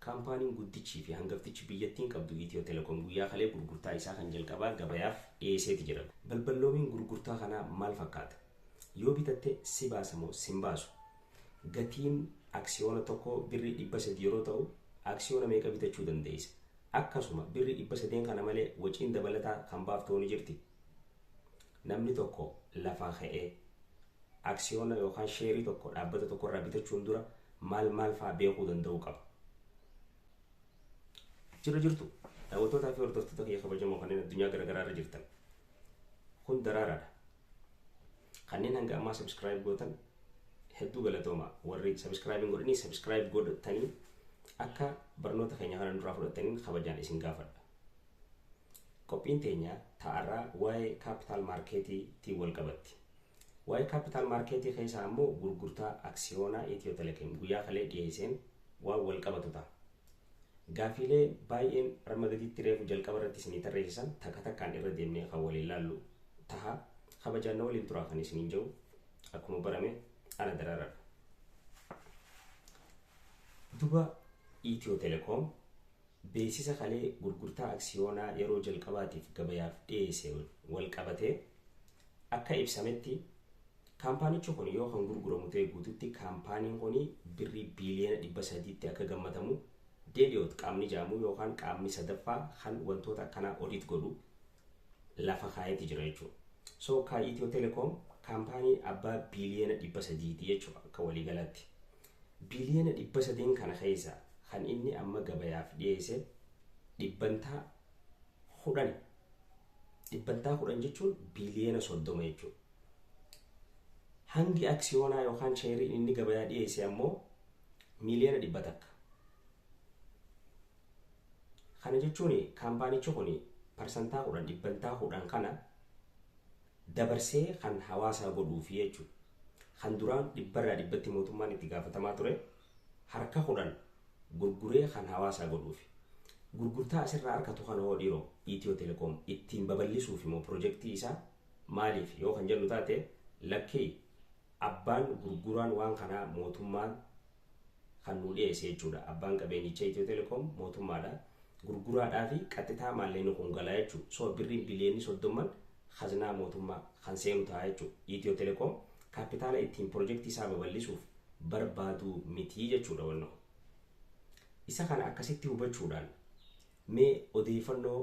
Kaampaaniin guddichii fi hangaftichi biyyattiin qabdu Itiyoo Telekoom guyyaa kalee gurgurtaa isaa kan jalqabaa gabayaaf dhiyeesseeti jira. Balballoomiin gurgurtaa kanaa maal fakkaata? Yoo bitatte si baasa moo sin baasu? Gatiin aksiyoona tokkoo birrii 300 yeroo ta'u, aksiyoona meeqa bitachuu dandeessa? Akkasuma birrii 300n kana malee waciin dabalataa kan baaftu hoo ni jirti? Namni tokko lafaa ka'ee aksiyoona yookaan sheerii tokko dhaabbata tokkorraa bitachuun dura maal maal fa'aa beekuu danda'uu qaba? Jira jirtu daawwattootaa fi hordoftoota kiyya kabajamoo kanneen addunyaa garaagaraa irra jirtan. Kun daraaraadha. Kanneen hanga ammaa subscribe gootan hedduu galatooma. Warri subscribe hin godhanii subscribe godhatanii akka barnoota keenya kana nurraa fudhataniin kabajaan isin gaafadha. Qophiin teenya ta arraa waa'ee kaapitaal maarkeetii tiin wal qabatti. Waa'ee kaapitaal maarkeetii keessaa ammoo gurgurtaa aksiyoonaa Itiyoo Telekeem guyyaa kalee dhiyeesseen waan wal qabatu taha. Gaafiilee baay'een arma gaditti reefu jalqaba irratti isinii tarreesse san takka takkaan irra deemnee kan waliin laallu taha. Kabajaan na waliin turaa kan isiniin ja'u akkuma barame ana Daraaraadha. Duba Itiyoo Telekoom Beeksisa kalee gurgurtaa aksiyoonaa yeroo jalqabaatiif gabayaaf dhiyeesseen walqabatee akka ibsametti, kaampaanichi kuni yoo kan gurguramu ta'e guututti kaampaaniin kuni birrii biiliyoona 300tti akka gammatamu Deeliyoot qaamni jedhamu yookaan qaamni sadaffaa kan wantoota akkanaa odit godhu lafa kaayeeti jira jechuudha. So kaa Itiyoo Telekoom kaampaanii abbaa biiliyoona 300ti jechuudha akka waliigalaatti. Biliyoona 300n kana keessaa kan inni amma gabayaaf dhiyeesse dhibbantaa 10. Dhibbantaa 10 jechuun biliyoona 30 jechuudha. Hangi aksiyoonaa yookaan sheeriin inni gabayaa dhiyeesse ammoo miiliyoona 100. Kana jechuun kaampaanichi kun parsantaa 10 dhibbantaa 10 kana dabarsee kan hawaasaa godhuufi jechuudha. Kan duraan dhibbarraa dhibbatti mootummaan itti gaafatamaa ture harka 10 gurguree kan hawaasaa godhuufi. Gurgurtaa asirraa arkatu kana hoo dhiiroo Itiyoo Telekoom ittiin babal'isuufi moo pirojektii isaa maaliif yoo kan jennu taate lakkii abbaan gurguraan waan kanaa mootummaan kan nuu dhiyeesse jechuudha. Abbaan qabeenyicha Itiyoo Telekoom mootummaadha. Gurguraadhaafi qaxxitaa maallaqni kun gala jechuudha. So birriin biliyoonni soddomman khaznaa mootummaa kan seenu ta'a jechuudha. Itiyoo Telekoom kaappitaala ittiin pirojektii isaa babal'isuuf barbaadu miti jechuudha wanni kun. Isa kana akkasitti hubachuudhaan mee odeeffannoo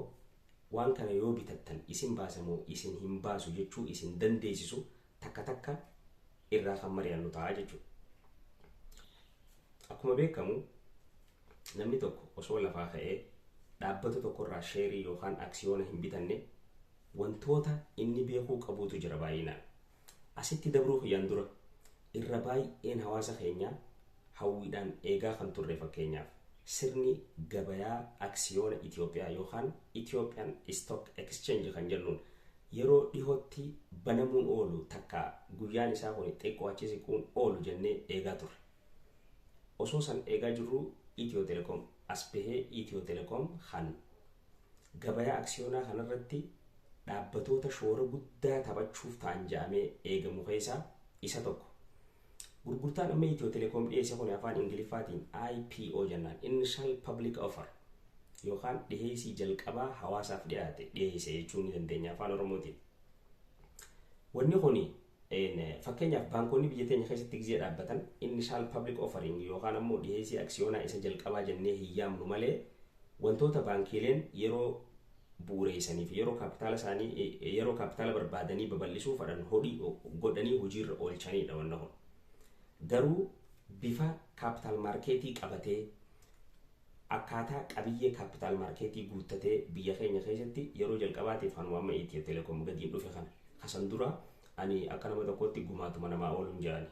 waan kana yoo bitattan isin baasa moo isin hin baasu jechuu isin dandeessisu takka takka irraa kan mari'annu ta'a jechuudha. Akkuma beekamu namni tokko osoo lafaa ka'ee dhaabbata tokkorraa sheerii yookaan aksiyoona hin bitanne wantoota inni beekuu qabuutu jira baay'inaan. Asitti dabruu kiyyaan dura irra baay'een hawaasa keenyaa hawwiidhaan eegaa kan turre fakkeenyaaf sirni gabayaa aksiyoona Itoophiyaa yookaan Ethiopian Stock Exchange kan jennuun yeroo dhihootti banamuun oolu takka guyyaan isaa kuni xiqqoo achi siquun oolu jennee eegaa turre. Osoo san eegaa jirruu Itiyoo Telekoom as bahee Itiyoo Telekoom kan gabayaa aksiyoonaa kanarratti dhaabbatoota shoora guddaa taphachuuf ta'an ja'amee eegamu keessaa isa tokko. Gurgurtaan amma Itiyoo Telekoom dhiyeesse kun afaan Ingiliffaatiin IPO jennaan Initial Public Offer yookaan dhiheessii jalqabaa hawaasaaf dhiyaate dhiyeesse jechuu ni dandeenya afaan Oromootiin. Wanni kun fakkeenyaaf baankonni biyya teenya keessatti gizee dhaabbatan Initial Public Offering yookaan ammoo dhiheessii aksiyoonaa isa jalqabaa jennee hin yaamnu malee wantoota baankiileen yeroo bu'uureessanii fi yeroo kaapitaala isaanii yeroo kaapitaala barbaadanii babal'isuu fadhan hodhii godhanii hojiirra oolchaniidha wanna kun. Garuu bifa kaapitaal maarkeetii qabatee akkaataa qabiyyee kaapitaal maarkeetii guuttatee biyya keenya keessatti yeroo jalqabaatiif kanuma amma Itiyoo Telekoom gadiin dhufe kana. Kasan dura ani akka nama tokkootti gumaatuma namaa ooluun jedhan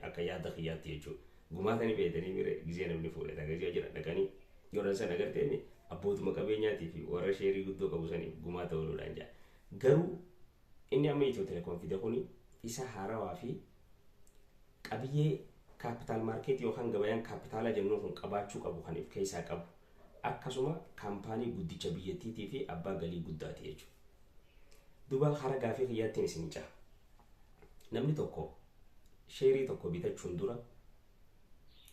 akka yaada kiyyaatti jechuudha. Gumaata ni beektanii mire gizee namni fuudhe dhagaa jira dhaqanii yeroo san agartee abbootuma qabeenyaatii fi warra sheerii guddoo qabu saniif gumaata ooluudhaan jedha. Garuu inni amma Itiyoo Telekoom fide kuni isa haarawaa fi qabiyyee kaapitaal maarkeetii yookaan gabayaan kaapitaalaa jennuun kun qabaachuu qabu kan of keessaa qabu. Akkasuma kaampaanii guddicha biyyattiitii fi abbaa galii guddaati jechuudha. Duba hara gaafii kiyyaattiin isin caha. Namni tokko sheerii tokko bitachuun dura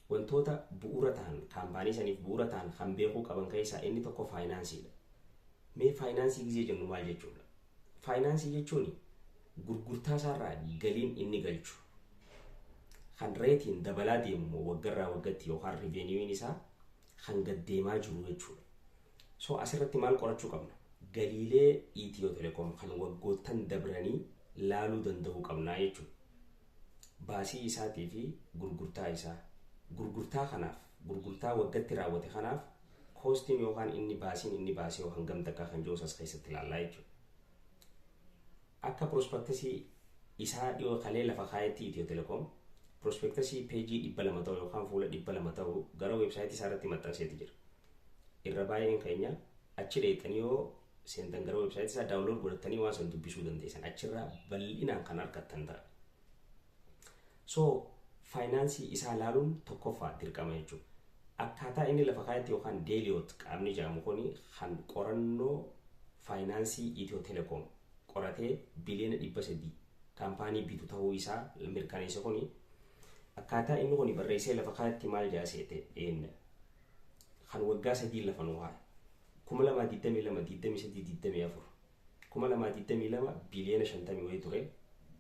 Wantoota bu'uura ta'an, kaampaanii saniif bu'uura ta'an kan beekuu qaban keessaa inni tokko faayinaansiidha. Mee faayinaansii gizee jennu maal jechuudha? Faayinaansii jechuun gurgurtaa isaarraa galiin inni galchu kan reetiin dabalaa deemu waggarraa waggatti yookaan revenue'n isaa kan gad deemaa jiru jechuudha. So asirratti maal qorachuu qabna? Galiilee Itiyoo Telekoom kan waggoottan dabranii laaluu danda'uu qabnaa jechuudha. Baasii isaatii fi gurgurtaa isaa. Gurgurtaa kanaaf, gurgurtaa waggatti raawwate kanaaf cost'iin yookaan inni baasiin inni baasee hangam takka kan jiru as keessatti ilaallaa jechuudha. Akka prospectus'ii isaa dhiyoo kalee lafa kaayetti, Itiyoo Telekoom prospectus'ii peejii 200 ta'u yookaan fuula 200 ta'u gara weebsaayitii isaa irratti maxxanseeti jira. Irra baay'een keenya achi dheexanii yoo seentan gara weebsaayitii isaa download godhatanii waan san dubbisuu dandeessan, achirraa bal'inaan kan argattan ta'a. So faayinaansii isaa ilaaluun tokkoffaa dirqama jechuudha. Akkaataa inni lafa kaayetti yookaan Deloitte qaamni jedhamu kuni kan qorannoo faayinaansii Itiyoo Telekoom qoratee biliyoona 300 kaampaanii bitu ta'uu isaa mirkaneesse kuni, akkaataa inni kuni barreessee lafa kaayetti maal jaaseete? Kan waggaa 3 lafa nuu haa'e, 2022, 23, 24, 2022 biliyoona 50 wayii ture,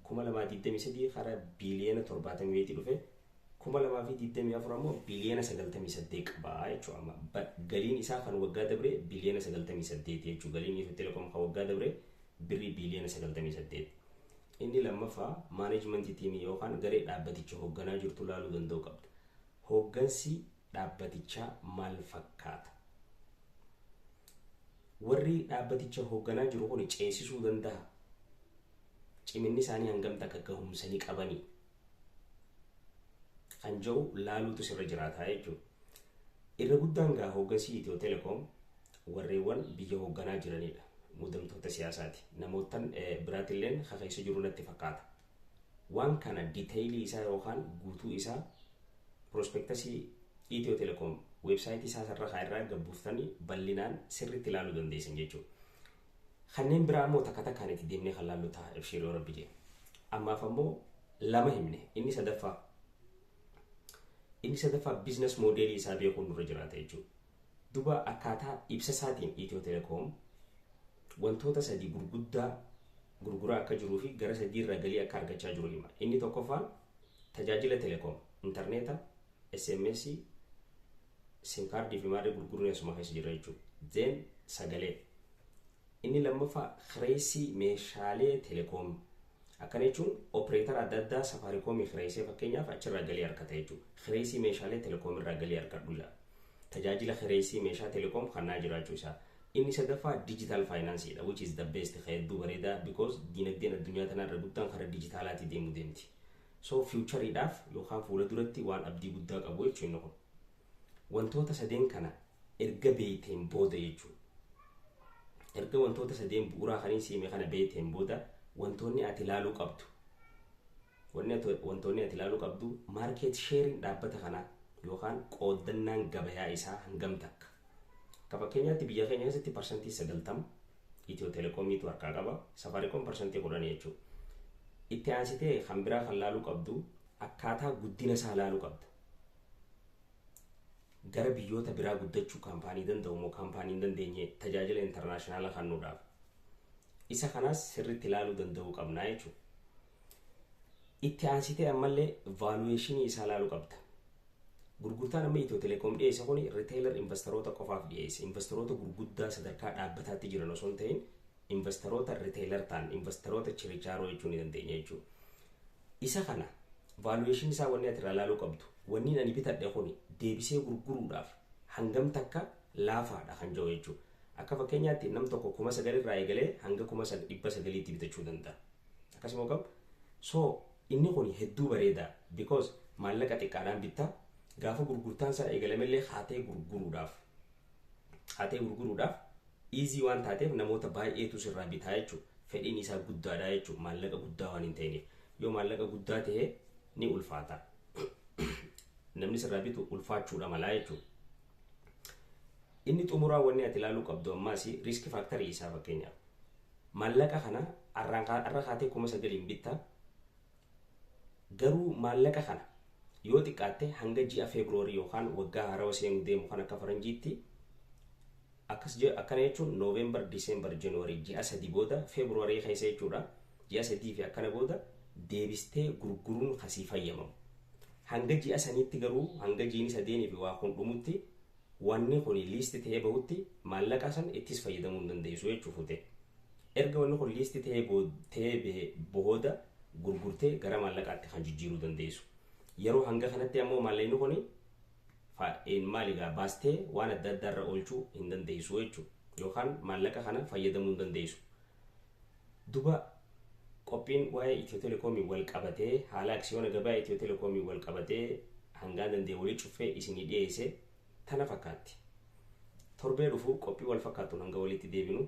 2023 karaa biliyoona 70 wayiitti dhufe, 2024 ammoo biliyoona 98 qabaa jechuudha. Amma galiin isaa kan waggaa dabre biliyoona 98 jechuudha. Galiin Itiyoo Telekoom kan waggaa dabre birrii biliyoona 98. Inni lammaffaa management team'ii yookaan garee dhaabbaticha hoogganaa jirtu laaluu danda'u qabda. Hooggansi dhaabbatichaa maal fakkaata? Warri dhaabbaticha hoogganaa jiru kun ceesisuu danda'a? Ciminni isaanii hangam takka, gahumsanii qabanii? Kan jedhu laaluutu sirra jiraata jechuudha. Irra guddaan gaa hooggansi Itiyoo Telekoom warreewwan biyya hoogganaa jiranidha. Muudamtoota siyaasaati. Namootan biraatilleen keessa jiru natti fakkaata. Waan kana detail'ii isaa yookaan guutuu isaa prospectus'ii Itiyoo Telekoom weebsaayitii isaa irra irraa gabbuuftanii bal'inaan sirriitti ilaaluu dandeessan jechuudha. Kanneen biraa ammoo takka takkaan itti deemnee kan laallu ta'a, ibshii yoo rabbi jee. Ammaaf ammoo lama himne. Inni sadaffaa business model'ii isaa beekuun nurra jiraata jechuudha. Duba akkaataa ibsa isaatiin Itiyoo Telekoom wantoota sadii gurguddaa gurguraa akka jiruu fi gara sadii irraa galii akka argachaa jiru hima. Inni tokkoffaan tajaajila telekoom, intarneeta, SMS, SIM card'ii fi maarree gurguruun asuma keessa jira jechuudha. Then sagalee. Inni lammaffaa kireessii meeshaalee telekoom. Akkana jechuun operator adda addaa, Safaariikoomii kireessee fakkeenyaaf achirraa galii argata jechuudha. Kireessii meeshaalee telekoom irraa galii argadhu jedha. Tajaajila kireessii meeshaa telekoom kannaa jiraachuu isaa. Inni sadaffaa digital finance'iidha, which is the best, hedduu bareedaa, because dinagdeen addunyaa tanaa irra guddaan karaa dijitaalaatti deemuu deemti. So future'iidhaaf yookaan fuula duratti waan abdii guddaa qabu jechuudha inni kun. Wantoota sadeen kana erga beekteen booda jechuudha. Erga wantoota sadeen bu'uuraa kaniin siime kana beekteen booda wantoonni ati ilaaluu qabdu. Wantoonni ati ilaaluu qabdu market share'iin dhaabbata kanaa yookaan qooddannaan gabayaa isaa hangam takka. Akka fakkeenyaatti biyya keenya keessatti 90% Itiyoo Telekoomiitu harkaa qaba. Safaariikoom 10% jechuudha. Itti aansitee kan biraa kan laaluu qabdu akkaataa guddina isaa laaluu qabda. Gara biyyoota biraa guddachuu kaampaanii danda'u moo kaampaanii hin dandeenye tajaajila international kennuudhaaf. Isa kanaas sirriitti ilaaluu danda'uu qabnaa jechuudha. Itti aansitee ammallee valuation'ii isaa ilaaluu qabda. Gurgurtaan amma Itiyoo Telekoom dhiyeesse kun retailer investor'oota qofaaf dhiyeesse. Investor'oota gurguddaa sadarkaa dhaabbataatti jiran osoo hin ta'in investor'oota retailer ta'an, investor'oota chirichaaroo jechuu ni dandeenya jechuudha. Isa kana valuation isaa wanni ati irraa ilaaluu qabdu, wanni ani bitadhe kun deebisee gurguruudhaaf hangam takka laafaadha kan jiru jechuudha. Akka fakkeenyaatti nam tokko 9,000 irraa eegalee hanga 900,000tti bitachuu danda'a. Akkasuma qabu. So inni kun hedduu bareeda, because maallaqa xiqqaadhaan bittaa, gaafa gurgurtaan isaa eegalamellee haatee gurguruudhaaf easy waan taateef namoota baay'eetu sirraa bitaa jechuudha. Fedhiin isaa guddaadha jechuudha, maallaqa guddaa waan hin ta'iniif. Yoo maallaqa guddaa ta'e ni ulfaata. Namni sirraa bitu ulfaachuudha malaa jechuudha. Inni xumuraa wanni ati ilaaluu qabdu ammaas risk factor'ii isaa. Fakkeenyaaf maallaqa kana har'a kaatee 9,000 bittaa, garuu maallaqa kana Yoo xiqqaatte hanga ji'a Feebruwarii yookaan waggaa haarawaa seenuu deemu kan akka faranjiitti akkas akkana jechuun Nooveembar, Diseembar, Januwarii, ji'a 3 booda Feebruwarii keessa jechuudha. Ji'a 3 fi akkana booda deebistee gurguruun kasii fayyamamu. Hanga ji'a saniitti garuu, hanga jiini sadeenii fi waa kun dhumutti, wanni kun list ta'ee bahutti maallaqa san ittis fayyadamuu hin dandeessu jechuu fuute. Erga wanni kun list ta'ee booda gurgurtee gara maallaqaatti kan jijjiiruu dandeessu. Yeroo hanga kanatti ammoo maallaqni kun maali egaa baastee waan adda addaa irra oolchuu hin dandeessu jechuudha. Yookaan maallaqa kana fayyadamuu hin dandeessu. Duba qophiin waa'ee Itiyoo Telekoomii wal qabatee, haala aksiyoona gabaa Itiyoo Telekoomii wal qabatee hangaan danda'e walii cuffee isinii dhiyeesse tana fakkaatti. Torbee dhufu qophii wal fakkaatuun hanga walitti deebinu,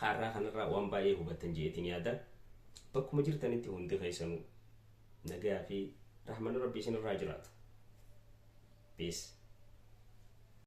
har'aa kanarraa waan baay'ee hubattan je'eetiin yaada. Bakkuma jirtanitti hundi keessanuu nagayaa fi rahmanni Rabbii isinirraa jiraatu. Peace.